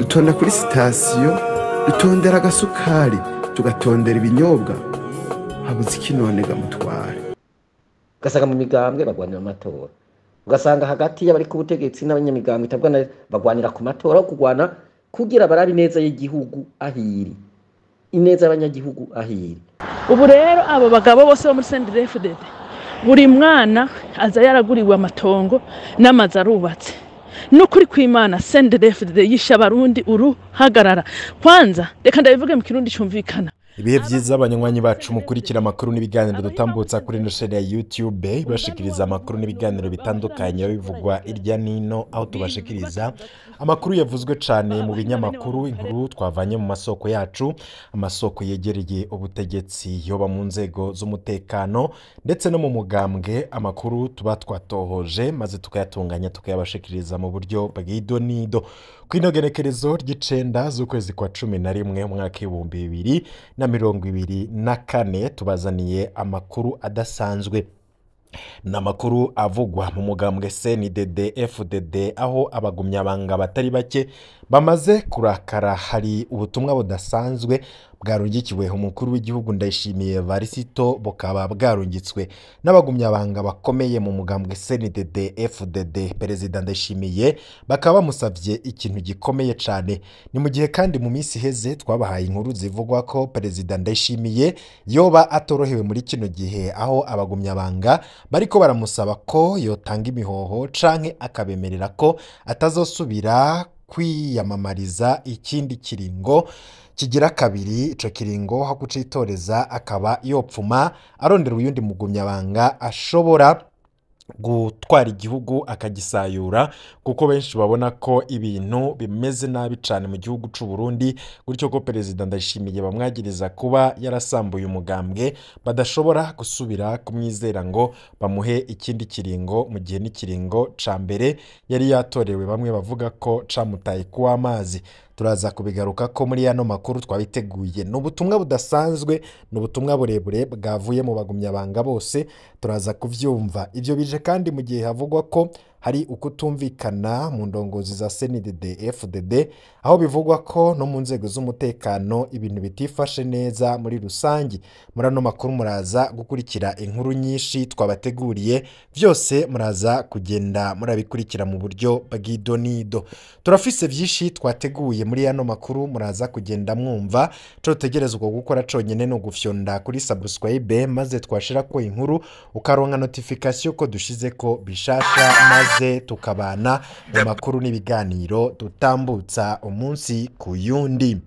Dutonda kuri sitasiyo, dutondera agasukari, tugatondera ibinyobwa. Habuze iki none ga mutware? Ugasanga mu migambwe bagwanira amatora, ugasanga hagati y'abari ku butegetsi n'abanyamigambwe itabwa bagwanira ku matora, aho kugwana kugira barabe ineza y'igihugu ahiri, ineza y'abanyagihugu ahiri. Ubu rero abo bagabo bose bo muri CNDD-FDD, buri mwana aza yaraguriwe amatongo n'amazu arubatse. N'ukuri kw'Imana, CNDD-FDD yishe Abarundi uruhagarara. Kwanza reka ndabivuge mu Kirundi cumvikana. Ibihe byiza, abanywanyi bacu mukurikira amakuru n'ibiganiro dutambutsa kuri ino chaîne ya YouTube, bashikiriza amakuru n'ibiganiro bitandukanye bivugwa irya nino, aho tubashikiriza amakuru yavuzwe cyane mu binyamakuru, inkuru twavanye mu masoko yacu, amasoko yegereye ubutegetsi, yoba mu nzego z'umutekano ndetse no mu mugambwe, amakuru tuba twatohoje maze tukayatunganya, tukayabashikiriza mu buryo bw'idonido. Ku inogenekerezo ry'9 z'ukwezi kwa 11 umwaka w'2024, tubazaniye amakuru adasanzwe. Ni amakuru avugwa mu mugambwe CNDD FDD, aho abagumyabanga batari bake bamaze kurakara. Hari ubutumwa budasanzwe bwarungikiwe umukuru w'igihugu Ndayishimiye Evariste, bukaba bwarungitswe n'abagumyabanga bakomeye mu mugambwe CNDD FDD. Perezida Ndayishimiye bakaba bamusabye ikintu gikomeye cyane. Ni mu gihe kandi mu minsi iheze twabahaye inkuru zivugwa ko Perezida Ndayishimiye yoba atorohewe muri kino gihe, aho abagumyabanga bariko baramusaba ko yotanga imihoho canke akabemerera ko atazosubira kwiyamamariza ikindi kiringo kigira kabiri. Ico kiringo aho kucitoreza akaba yopfuma arondera uyundi mugumyabanga ashobora gutwara igihugu akagisayura, kuko benshi babona ko ibintu bimeze nabi cyane mu gihugu c'u Burundi, gutyo ko Perezida Ndayishimiye bamwagiriza kuba yarasambuye umugambwe, badashobora gusubira kumwizera ngo bamuhe ikindi kiringo, mu gihe n'ikiringo ca mbere yari yatorewe bamwe bavuga ko camutaye kuw'amazi. Turaza kubigaruka ko muri yano makuru twabiteguye. Ni ubutumwa budasanzwe, ni ubutumwa burebure bwavuye mu bagumyabanga bose, turaza kuvyumva. Ibyo bije kandi mu gihe havugwa ko hari ukutumvikana mu ndongozi za CNDD FDD, aho bivugwa ko no mu nzego z'umutekano ibintu bitifashe neza muri rusange. Muri ano makuru muraza gukurikira inkuru nyinshi twabateguriye, byose muraza kugenda murabikurikira mu buryo bw'idonido. Turafise byinshi twateguye muri ano makuru, muraza kugenda mwumva. Co dutegerezwa gukora conyene no gufyonda kuri subscribe, maze twashira ko inkuru ukaronka notification ko dushize ko bishasha, maze tukabana mu makuru n'ibiganiro dutambutsa umunsi ku yundi.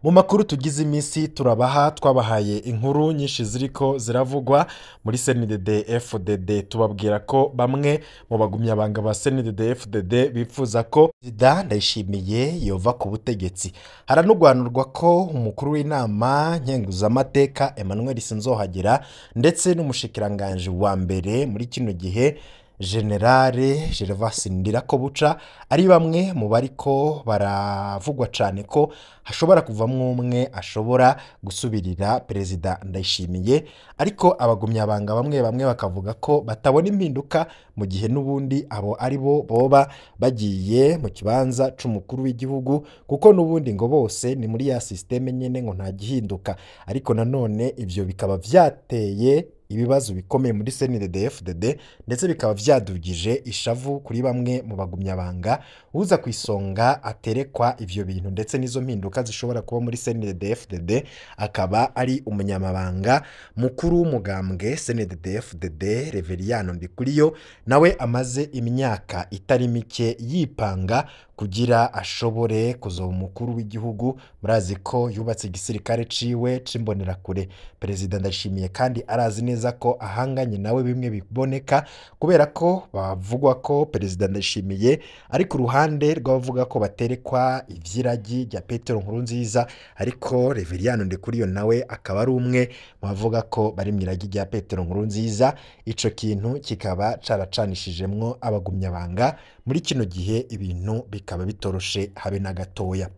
Mu makuru tugize iminsi turabaha, twabahaye inkuru nyinshi ziriko ziravugwa muri CNDD FDD, tubabwira ko bamwe mu bagumyabanga ba CNDD FDD bifuza ko Perezida Ndayishimiye yova ku butegetsi. Haranugwanurwa ko umukuru w'inama nkenguzamateka Emmanuel Sinzohagera ndetse n'umushikiranganje wa mbere muri kino gihe, Général Gervais Ndirakobuca, ari bamwe mu bariko baravugwa cyane ko hashobora kuvamwo umwe ashobora gusubirira Perezida Ndayishimiye. Ariko abagumyabanga bamwe bamwe bakavuga ko batabona impinduka mu gihe n'ubundi abo ari bo boba bagiye mu kibanza c'umukuru w'igihugu, kuko n'ubundi ngo bose ni muri ya système nyene, ngo nta gihinduka. Ariko nanone ivyo bikaba vyateye ibibazo bikomeye muri CNDD-FDD, ndetse bikaba vyadugije ishavu kuri bamwe mu bagumyabanga. Uza ku isonga aterekwa ivyo bintu ndetse n'izo mpinduka zishobora kuba muri CNDD-FDD akaba ari umunyamabanga mukuru w'umugambwe CNDD-FDD, Reveriyano Ndikuriyo, nawe amaze imyaka itari mike yipanga kugira ashobore kuzoba umukuru w'igihugu. Murazi ko yubatse igisirikare ciwe c'imbonerakure. Perezida Ndayishimiye kandi arazi neza ko ahanganye nawe bimwe biboneka, kubera ko bavugwa ko Perezida Ndayishimiye ari ku ruhande rw'abavuga ko baterekwa ivy'iragi rya Petero Nkurunziza, ariko Reveriyano Ndikuriyo nawe akaba ari umwe mu bavuga ko bari mu iragi rya Petero Nkurunziza. Ico kintu kikaba caracanishijemwo abagumyabanga muri kino gihe, ibintu bikaba bitoroshe habe na gatoya.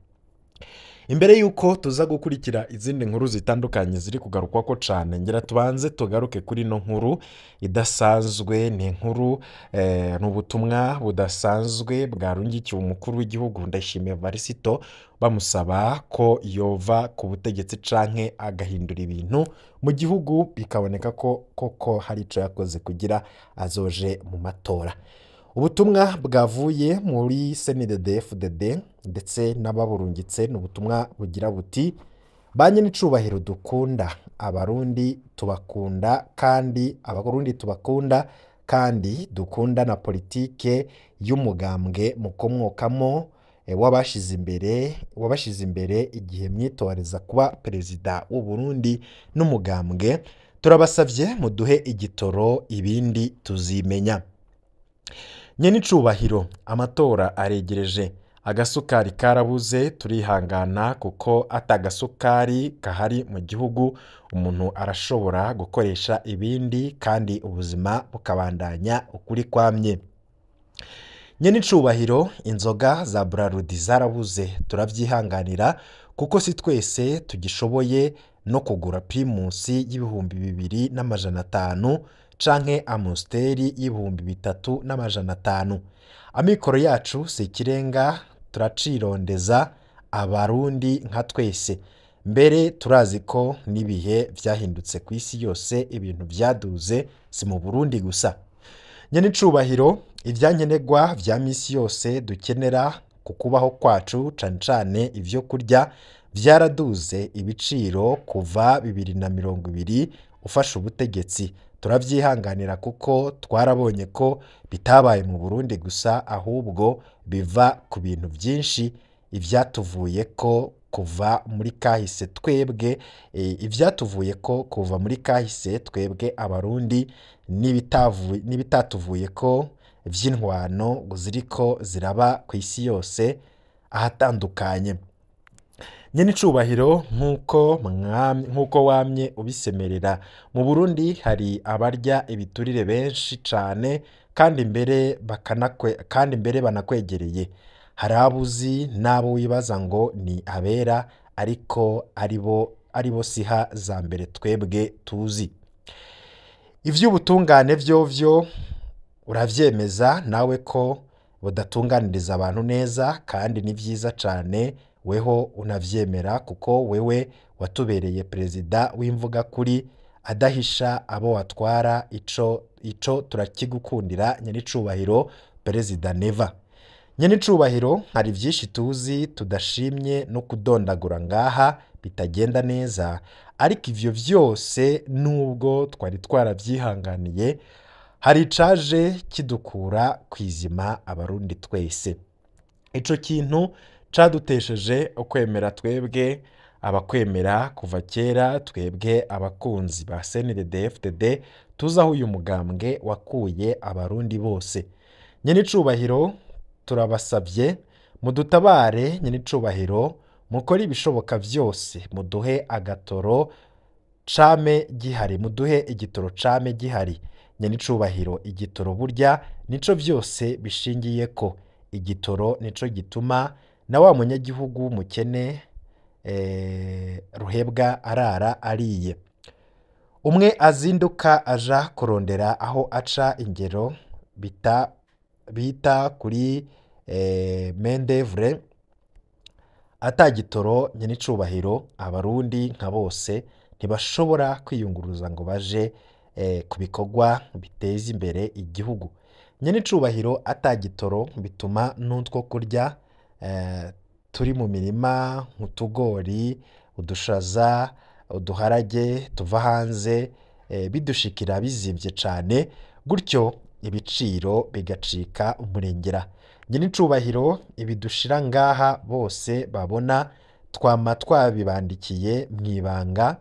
Imbere y'uko tuza gukurikira izindi nkuru zitandukanye ziri kugarukwako cane, ngira tubanze tugaruke kuri ino nkuru idasanzwe. Ni inkuru ni ubutumwa budasanzwe bwarungikiwe umukuru w'igihugu Ndayishimiye Varisito, bamusaba ko yova ku butegetsi canke agahindura ibintu mu gihugu, bikaboneka ko koko hari ico yakoze kugira azoje mu matora. Ubutumwa bwavuye muri CNDD-FDD ndetse n'ababurungitse ni ubutumwa bugira buti: ba nyenicubahiro dukunda, Abarundi tubakunda kandi Abarundi tubakunda kandi dukunda na politike y'umugambwe mukomokamo wabashize imbere igihe mwitoreza kuba perezida w'u Burundi n'umugambwe, turabasavye muduhe igitoro, ibindi tuzimenya. Nyenicubahiro, amatora aregereje, agasukari karabuze, turihangana kuko atagasukari kahari mu gihugu umuntu arashobora gukoresha ibindi kandi ubuzima bukabandanya ukuri kwamye. Nyenicubahiro, inzoga za Brarudi zarabuze, turabyihanganira kuko si twese tugishoboye no kugura Primus y'2500 canke Amstel y'3500. Amikoro yacu si ikirenga, turacirondeza Abarundi nka twese. Mbere turazi ko n'ibihe vyahindutse ku isi yose, ibintu vyaduze, si mu Burundi gusa. Nyenicubahiro, ivyankenerwa vya misi yose dukenera ku kubaho kwacu, cane cane ivyo kurya, vyaraduze ibiciro kuva 2020 ufashe ubutegetsi, turavyihanganira kuko twarabonye ko bitabaye mu Burundi gusa, ahubwo biva ku bintu vyinshi ivyatuvuyeko kuva muri kahise twebwe ivyatuvuyeko kuva muri kahise twebwe Abarundi n'ibitatuvuyeko vy'intwano ziriko ziraba ku isi yose ahatandukanye. Nyenicubahiro, nk'uko wamye ubisemerera, mu Burundi hari abarya ibiturire benshi cane kandi mbere banakwegereye. Hari abo uzi n'abo wibaza ngo ni abera, ariko aribo siha za mbere twebwe tuzi. Ivy'ubutungane vyovyo uravyemeza nawe ko budatunganiriza abantu neza, kandi ni vyiza cane weho unavyemera, kuko wewe watubereye perezida w'imvugakuri adahisha abo watwara. Ico turakigukundira, nyenicubahiro perezida Neva. Nyenicubahiro, hari vyinshi tuzi tudashimye no kudondagura ngaha bitagenda neza, ariko ivyo vyose nubwo twari twaravyihanganiye, hari icaje kidukura kwizima Abarundi twese. Ico kintu cadutesheje ukwemera twebwe abakwemera kuva kera, twebwe abakunzi ba CNDD-FDD tuzi aho uyu mugambwe wakuye Abarundi bose. Nyenicubahiro, turabasavye mudutabare. Nyenicubahiro, mukore ibishoboka vyose muduhe agatoro came gihari, muduhe igitoro came gihari. Nyenicubahiro, igitoro burya nico vyose bishingiyeko. Igitoro nico gituma na wa munyagihugu w'umukene ruhebwa arara ariye. Umwe azinduka aja kurondera aho aca ingero bita kuri main d'oeuvre atagitoro. Nyenicubahiro, Abarundi nka bose ntibashobora kwiyunguruza ngo baje ku bikorwa biteza imbere igihugu. Nyenicubahiro, atagitoro bituma n'utwo kurya turi mu mirima, nk'utugori, udushaza, uduharage tuva hanze, bidushikira bizimvye cane, gutyo ibiciro bigacika umurengera. Nyenicubahiro, ibidushira ngaha bose babona, twama twabibandikiye mw'ibanga,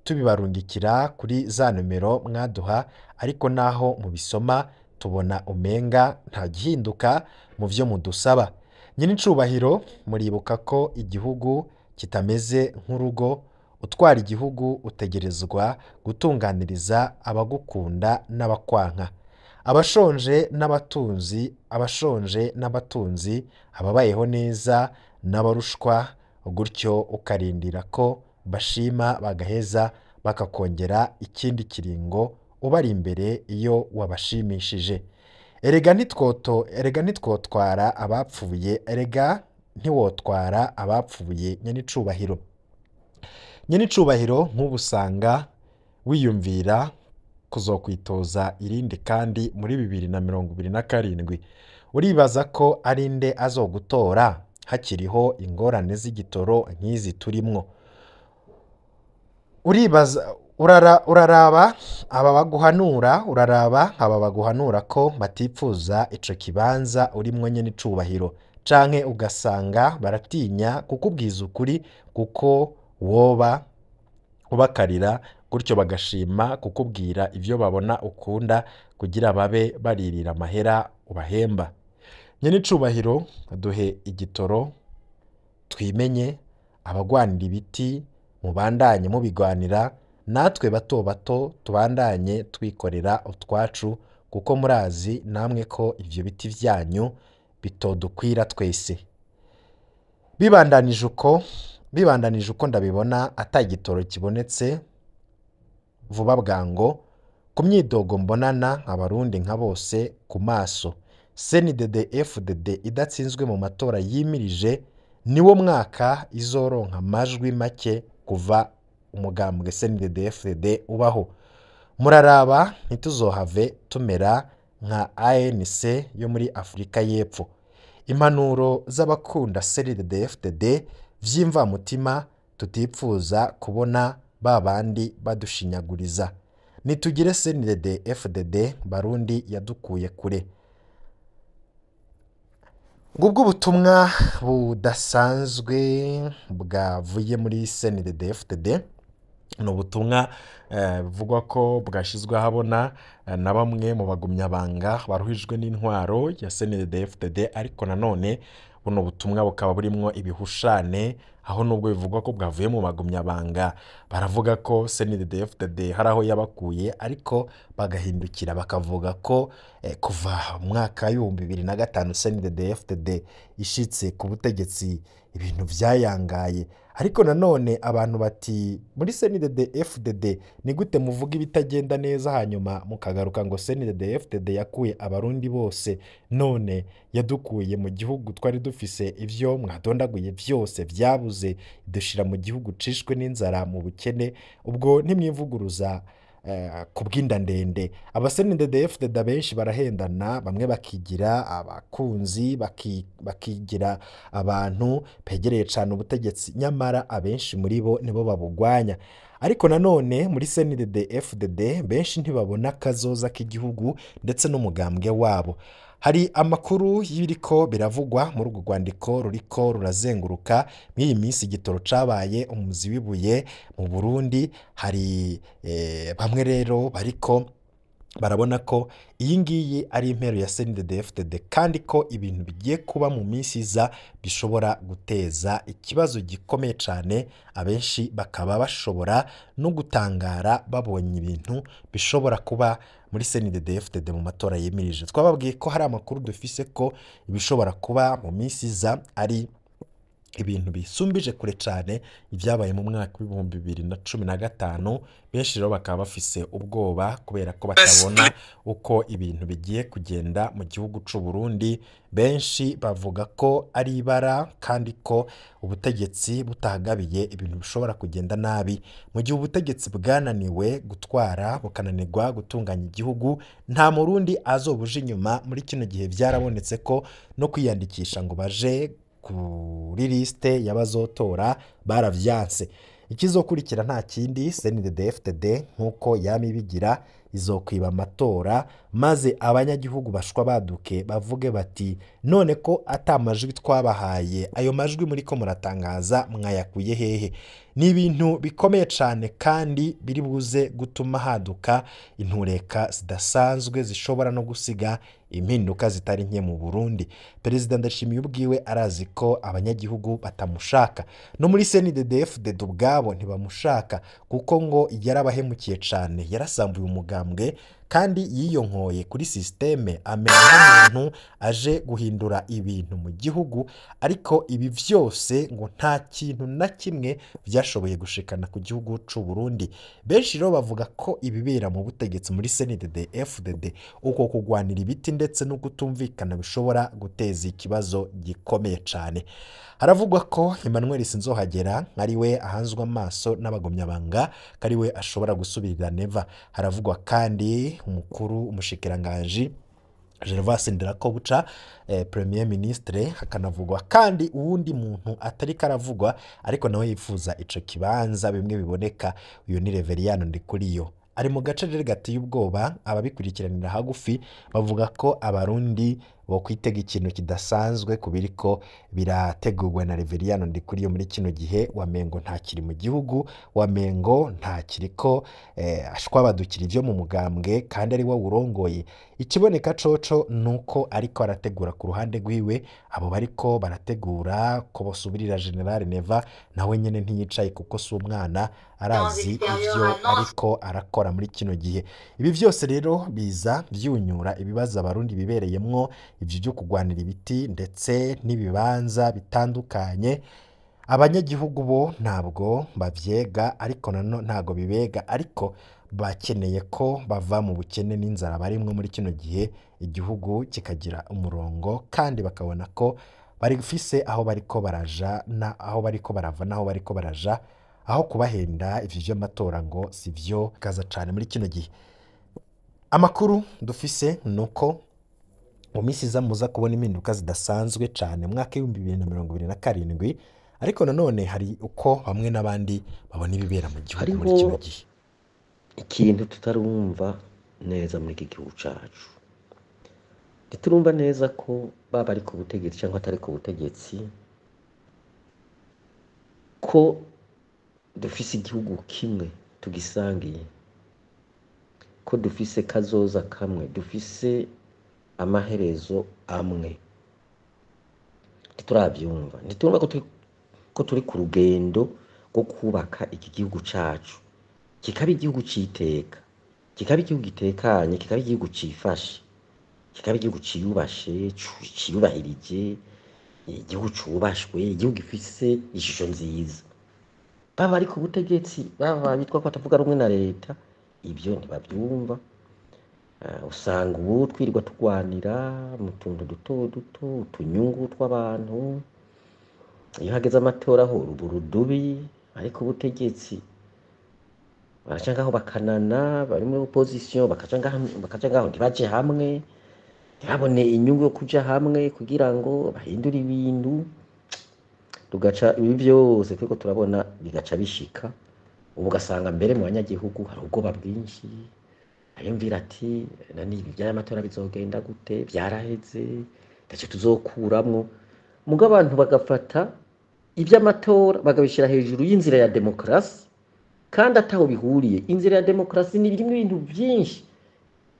tubibarungikira kuri za nomero mwaduha, ariko naho mubisoma tubona umenga nta gihinduka mu vyo mudusaba. Nyenicubahiro, muribuka ko igihugu kitameze nk'urugo. Utwara igihugu utegerezwa gutunganiriza abagukunda n'abakwanka, abashonje n'abatunzi, abashonje n'abatunzi, ababayeho neza n'abarushwa. Gutyo ukarindira ko bashima bagaheza bakakongera ikindi kiringo ubari imbere iyo wabashimishije. Erega ntitwotwara abapfuye, erega ntiwotwara abapfuye nyenicubahiro. Nyenicubahiro nk'ubu usanga wiyumvira kuzokwitoza irindi kandi muri 2027. Uribaza ko ari nde azogutora hakiriho ingorane z'igitoro nk'izi turimwo? Uribaza, uraraba aba baguhanura, ko batipfuza ico kibanza urimwo nyenicubahiro, canke ugasanga baratinya kukubwiza ukuri kuko woba ubakarira, gutyo bagashima kukubwira ivyo babona ukunda kugira babe baririra amahera ubahemba. Nyenicubahiro, duhe igitoro twimenye, abagwanira ibiti mubandanye mubigwanira, natwe bato bato tubandanye twikorera utwacu, kuko murazi namwe ko ivyo biti vyanyu bitodukwira twese. Bibandanije uko ndabibona, ata igitoro kibonetse vuba bwango, ku myidogo mbonana abarundi nka bose ku maso. CNDD FDD idatsinzwe mu matora yimirije niwo mwaka izoronka amajwi make kuva umugambwe CNDD FDD ubaho. Muraraba ntituzohave tumera nka ANC yo muri Afrika y'Epfo. Impanuro z'abakunda CNDD FDD vy'imvamutima tutipfuza kubona babandi badushinyaguriza. Nitugire CNDD FDD Barundi yadukuye kure. Ngubwo ubutumwa budasanzwe bwavuye muri CNDD FDD. Ni ubutumwa buvugwa ko bwashyizwe ahabona na bamwe mu bagumyabanga baruhijwe n'intwaro ya CNDD FDD, ariko nanone buno butumwa bukaba burimwo ibihushane, aho nubwo bivugwa ko bwavuye mu bagumyabanga baravuga ko CNDD FDD hari aho yabakuye, ariko bagahindukira bakavuga ko kuva mu mwaka 2005 CNDD FDD ishitse ku butegetsi ibintu vyayangaye. Ariko nanone abantu bati muri CNDD FDD ni gute muvuga ibitagenda neza hanyuma mukagaruka ngo CNDD FDD yakuye abarundi bose, none yadukuye mu gihugu twari dufise ivyo mwadondaguye vyose vyabuze, dushira mu gihugu cishwe n'inzara mu bukene. Ubwo ntimwivuguruza ku bw'inda ndende. Aba CNDD FDD benshi barahendana, bamwe bakigira abakunzi, bakigira abantu begereye cyane ubutegetsi, nyamara abenshi muri bo nibo babugwanya. Ariko nanone muri CNDD FDD benshi ntibabona kazoza k'igihugu ndetse n'umugambwe wabo. Hari amakuru y'ibiriko biravugwa muri urwo rwandiko ruriko rurazenguruka mw'iyi minsi. Igitoro cabaye umuzi w'ibuye mu Burundi. Hari bamwe rero bariko barabona ko iyi ngiyi ari impero ya CNDD FDD, kandi ko ibintu bigiye kuba mu minsi iza bishobora guteza ikibazo gikomeye cyane. Abenshi bakaba bashobora no gutangara babonye ibintu bishobora kuba muri CNDD FDD mu matora yimirije. Twababwiye ko hari amakuru dufise ko ibishobora kuba mu minsi iza ari ibintu bisumbije kure cyane ibyabaye mu mwaka w'ibihumbi 2015. Benshi rero bakaba bafise ubwoba kubera ko batabona uko ibintu bigiye kugenda mu gihugu c'u Burundi. Benshi bavuga ko ari ibara kandi ko ubutegetsi butahagabiye ibintu bishobora kugenda nabi. Mu gihe ubutegetsi bwananiwe gutwara bukananirwa gutunganya igihugu, nta murundi azobuje inyuma. Muri kino gihe byarabonetse ko no kwiyandikisha ngo baje kuri liste y'abazotora baravyanse. Ikizokurikira nta kindi, CNDD FDD nkuko yami bigira izokwiba amatora, maze abanyagihugu bashwa baduke bavuge bati none ko atamajwi twabahaye, ayo majwi muri ko muratangaza mwayakuye hehe? Ni ibintu bikomeye cyane kandi biri buze gutuma haduka intureka zidasanzwe zishobora no gusiga impinduka zitari nke mu Burundi. Perezida Ndashimiye ubwiwe arazi ko abanyagihugu batamushaka, no muri CNDD-FDD ubwabo ntibamushaka kuko ngo yarabahemukiye cane, yarasambuye umugambwe kandi yiyonkoye kuri systeme amera nk'umuntu aje guhindura ibintu mu gihugu, ariko ibi vyose ngo nta kintu na kimwe vyashoboye gushikana ku gihugu c'u Burundi. Benshi rero bavuga ko ibibera mu butegetsi muri CNDD-FDD, uko kugwanira ibiti ndetse no kutumvikana bishobora guteza ikibazo gikomeye cane. Haravugwa ko Emmanuel Sinzohagera ari we ahanzwe amaso n'abagumyabanga, ko ari we ashobora gusubirira Neva. Haravugwa kandi umukuru umushikiranganji Gervais Ndirakobuca, Premier Ministre. Hakanavugwa kandi uwundi muntu atari karavugwa ariko nawe yifuza ico kibanza bimwe biboneka, uyu ni Reveriyano Ndikuriyo. Ari mu gace rero gateye ubwoba, ababikurikiranira hagufi bavuga ko abarundi bo kwitega ikintu kidasanzwe kubiriko birategurwa na Reveriyano Ndikuriyo muri kino gihe. Wamengo ntakiri mu gihugu, wamengo ntakiriko ashwabadukira ivyo mu mugambwe kandi ari we urongoye. Ikiboneka coco nuko ariko arategura ku ruhande rwiwe, abo bariko barategura ko bosubirira General Neva nawe nyene ntiyicaye kuko si umwana, arazi ivyo ariko arakora muri kino gihe. Ibi vyose rero biza vyunyura ibibazo abarundi bibereyemwo, ivyo byo kugwanira ibiti ndetse n'ibibanza bitandukanye. Abanyagihugu bo ntabwo bavyega, ariko nano ntabwo bibega, ariko bakeneye ko bava mu bukene n'inzara barimwo muri kino gihe, igihugu kikagira umurongo kandi bakabona ko barifise aho bariko baraja na aho bariko barava n'aho bariko baraja, aho kubahenda ivyo vy'amatora ngo sivyo kaza cane muri kino gihe. Amakuru dufise nuko mu minsi iza muza kubona impinduka zidasanzwe cane mu mwaka 2027, ariko nanone hari uko bamwe n'abandi babona ibibera mu gihugu muri Hariho kino gihe. ikintu tutarumva neza muri iki gihugu cacu. Ntiturumva neza ko baba ari ku butegetsi cyangwa atari ku butegetsi, ko dufise igihugu kimwe tugisangiye, ko dufise kazoza kamwe, dufise amaherezo amwe. Ntituravyumva, ntiturumva ko turi ku rugendo rwo kubaka iki gihugu cacu, kikaba igihugu c'iteka, kikaba igihugu gitekanye, kikaba igihugu cifashe, kikaba igihugu ciyubashe, ciyubahirije, igihugu cubashwe, igihugu gifise ishusho nziza. Baba ari ku butegetsi, baba bitwa ko batavuga rumwe na leta, ibyo ntibavyumva. Usanga ubu twirirwa turwanira mu tuntu duto duto, utunyungu tw'abantu. Iyo hageze amatora ho ubu rudubi, ariko ubutegetsi baraca ngaho bakanana, bari muri opposition bakaca ngaho ntibaje hamwe, ntibabone inyungu yo kuja hamwe kugira ngo bahindure ibintu. Tugaca ibi vyose turiko turabona bigaca bishika ubu, ugasanga mbere mu banyagihugu hari ubwoba bwinshi. Ariyumvira ati nani ibi vy'aya matora bizogenda gute, vyaraheze, ntaco tuzokuramwo. Muga abantu bagafata ivy'amatora bakabishira hejuru y'inzira ya demokarasi, kandi ataho bihuriye. Inzira ya demokarasi ni irimwo ibintu vyinshi.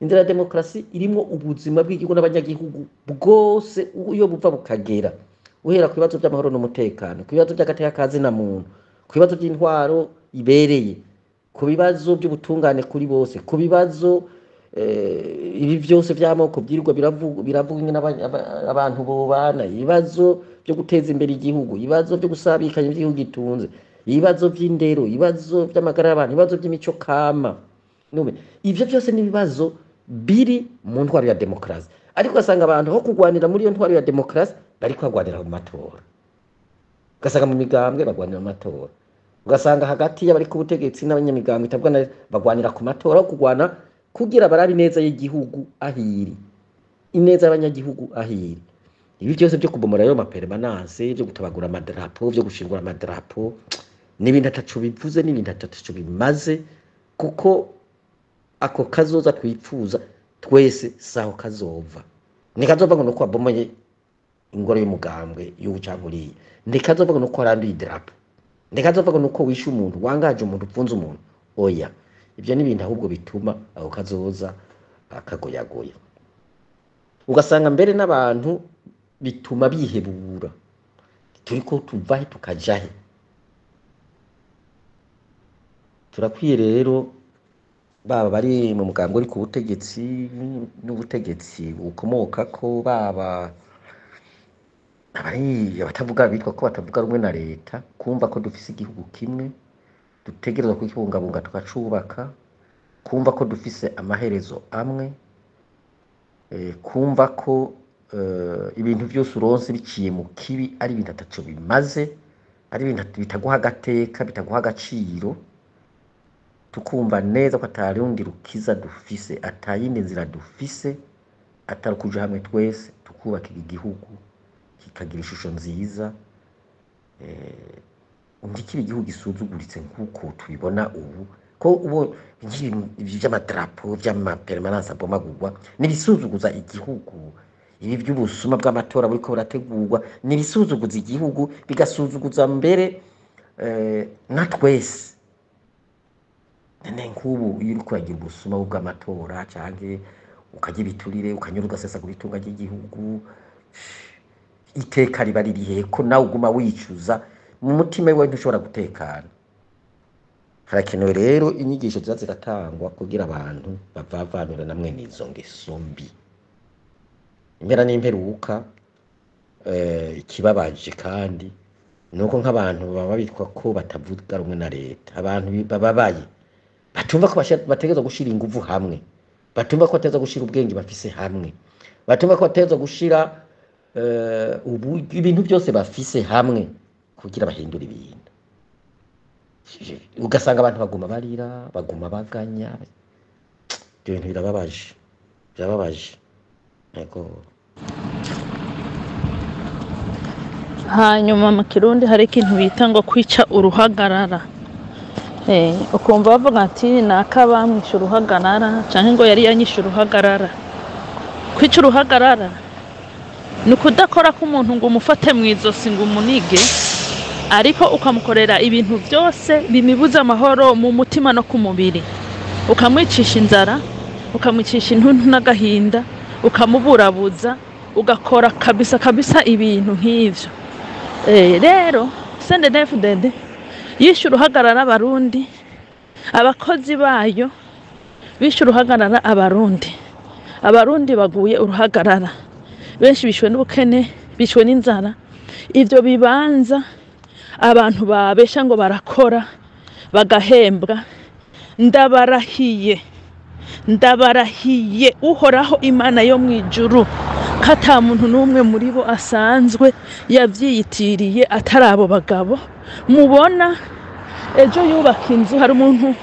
Inzira ya demokarasi irimwo ubuzima bw'igihugu n'abanyagihugu bwose, iyo buva bukagera, uhera ku bibazo vy'amahoro n'umutekano, ku bibazo vy'agateka ka zina muntu, ku bibazo vy'intwaro ibereye, ku bibazo by'ubutungane kuri bose, ku bibazo ibi vyose vy'amoko vyirirwa biravuga ingene abantu bobana, ibibazo vyo guteza imbere igihugu, ibibazo vyo gusabikanya ivy'igihugu gitunze, ibibazo vy'indero, ibibazo vy'amagara y'abantu, ibibazo vy'imico kama. Nube ivyo vyose ni ibibazo biri mu ntwaro ya demokarasi, ariko ugasanga abantu aho kurwanira muri iyo ntwaro ya demokarasi bariko bagwanira mu matora. Ugasanga mu migambwe bagwanira mu matora, ugasanga hagati y'abari ku butegetsi n'abanyamigambwe itavuga na bagwanira ku matora, aho kurwana kugira barabe ineza y'igihugu ahiri, ineza y'abanyagihugu ahiri. Ibi byose byo kubomora ayo mapermanence, byo gutabagura amadarapo, byo gushingura amadarapo, ni ibintu ataco bivuze, ni ibintu ataco bimaze, kuko ako kazoza twipfuza twese saho kazova. Ntikazova ngo nuko wabomoye ingoro y'umugambwe y'ubu canke uriya, ntikazova ngo nuko waranduye idarapo, ntikazova ngo nuko wishe umuntu, wangaje umuntu, upfunze umuntu. Oya, ivyo ni ibintu ahubwo bituma ako kazoza akagoyagoya. Ugasanga mbere n'abantu bituma bihebura, turiko tuvahe tukajahe. Turakwiye rero, baba bari mu mugambi uri ku butegetsi n'ubutegetsi bukomokako, baba abari abatavuga bitwa ko batavuga rumwe na leta, kumva ko dufise igihugu kimwe dutegerezwa kukibungabunga tukacubaka, kumva ko dufise amaherezo amwe, kumva ko ibintu vyose uronse biciye mu kibi ari ibintu ataco bimaze, ari ibintu bitaguha agateka, bitaguha agaciro. Tukumva neza ko atarundi rukiza dufise, atayindi nzira dufise atari ukuja hamwe twese tukubaka igihugu kikagira ishusho nziza. Ntikibe igihugu gisuzuguritse nk'uko tubibona ubu, ko ubu nk'ibintu vy'amadarapo vy'amapermanence abomagurwa n'ibisuzuguza igihugu. Ibi by'ubusuma bw'amatora buriko burategurwa n'ibisuzuguza igihugu, bigasuzuguza mbere na twese. None nk'ubu iyo uriko uragira ubusuma bw'amatora canke ukarya ibiturire, ukanyura ugasesagura itunga ry'igihugu, iteka riba ririhe ko nawe uguma wicuza mu mutima wawe, ntushobora gutekana. Harakenewe rero inyigisho ziza ziratangwa kugira abantu bavavanure na mwene izo ngeso mbi. Impera n'imperuka, ikibabaje kandi nuko nk'abantu baba bitwa ko batavuga rumwe na leta, abantu bababaye batumva ko bategerezwa gushira inguvu hamwe, batumva ko bategerezwa gushira ubwenge bafise hamwe, batumva ko bategerezwa gushira ibintu byose bafise hamwe kugira bahindure ibintu. Ugasanga abantu baguma barira, baguma baganya. Ibyo bintu birababaje, birababaje. Yego. Hanyuma mu Kirundi hari ikintu bita ngo kwica uruhagarara. Ukumva bavuga ati naka bamwishe uruhagarara, canke ngo yari yanyishe uruhagarara. Kwica uruhagarara ni ukudakora k'umuntu ngo umufate mw'izosi ngo umunige, ariko ukamukorera ibintu byose bimibuza amahoro mu mutima no ku mubiri, ukamwicisha inzara, ukamwicisha intuntu n'agahinda, ukamuburabuza, ugakora kabisa kabisa ibintu nk'ivyo. Rero CNDD-FDD yishe uruhagarara abarundi, abakozi bayo bishe uruhagarara abarundi, abarundi baguye uruhagarara, benshi bishwe n'ubukene, bishwe n'inzara. Ivyo bibanza abantu babesha ngo barakora bagahembwa, ndabarahiye, ndabarahiye Uhoraho Imana yo mw'ijuru ko ata muntu n'umwe muri bo asanzwe yavyiyitiriye atari abo bagabo mubona. Ejo yubaka inzu, hari umuntu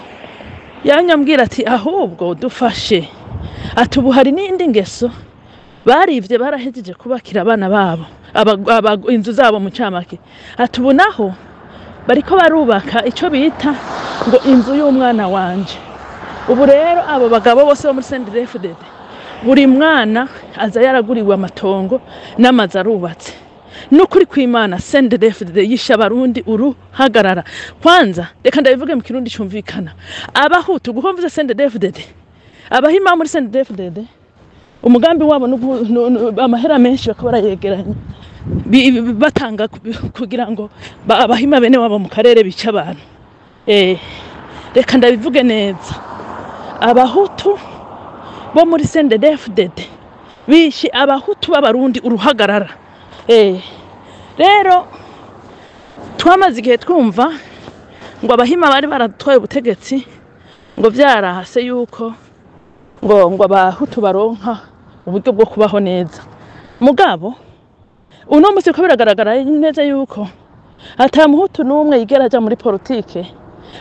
yanyambwira ati ahubwo dufashe, ati ubu hari n'indi ngeso barivye, barahejeje kubakira abana babo inzu zabo mu camake, ati ubu naho bariko barubaka ico bita ngo inzu y'umwana wanje. Ubu rero abo bagabo bose bo muri CNDD-FDD, buri mwana aza yaraguriwe amatongo n'amazu arubatse. N'ukuri kw'Imana CNDD-FDD yishe abarundi uruhagarara. Kwanza reka ndabivuge mu Kirundi cumvikana, abahutu guko mvuze CNDD-FDD, abahima muri CNDD-FDD umugambi wabo amahera menshi bakaba barayegeranya batanga kugira ngo abahima bene wabo mu karere bica abantu. Reka ndabivuge neza, abahutu bo muri CNDD-FDD bishe abahutu b'abarundi uruhagarara. Rero twamaze igihe twumva ngo abahima bari baratwaye ubutegetsi, ngo vyarahase yuko ngo abahutu baronka uburyo bwo kubaho neza. Mugabo uno musi ko biragaragara neza yuko ata muhutu n'umwe yigera aja muri politike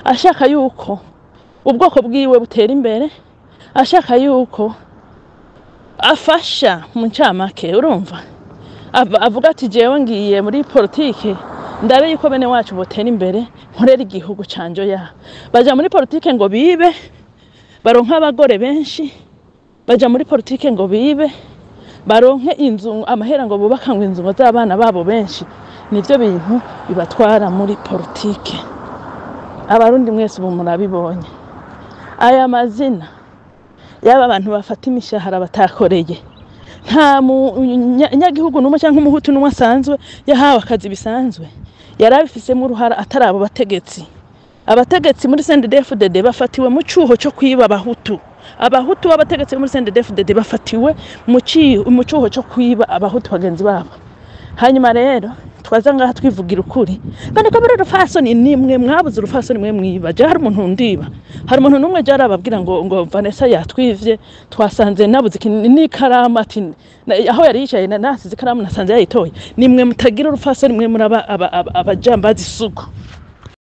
ashaka yuko ubwoko bwiwe butera imbere, ashaka yuko afasha mu ncamake. Urumva avuga ati jewe ngiye muri politike ndabe yuko bene wacu botera imbere, nkorera igihugu canje. Ya baja muri politike ngo bibe baronke abagore benshi, baja muri politike ngo bibe baronke inzu, amahera ngo bubaka ngo inzu z'abana babo benshi. Nivyo bintu bibatwara muri politike. Abarundi mwese ubu murabibonye, aya mazina y'aba bantu bafata imishahara batakoreye, Nta munyagihugu n'umwe cyangwa umuhutu n'umwe asanzwe yahawe akazi bisanzwe yari abifisemo uruhara atari abo bategetsi. Abategetsi muri CNDD-FDD bafatiwe mu cyuho cyo kwiba abahutu. Abahutu b'abategetsi muri CNDD-FDD bafatiwe mu cyuho cyo kwiba abahutu bagenzi babo. Hanyuma rero twaza ngaha twivugira ukuri kandi ko muri urufasoni nimwe mwabuze urufasoni, mwe mwiba. Je hari umuntu ndiba? Hari umuntu n'umwe je arababwira ngo Vanessa yatwivye, twasanze nabuze n'ikaramu, ati aho yari yicaye nasize ikaramu, nasanze yayitoye? Nimwe mutagira urufasoni, mwe muraba abajambazi isuku.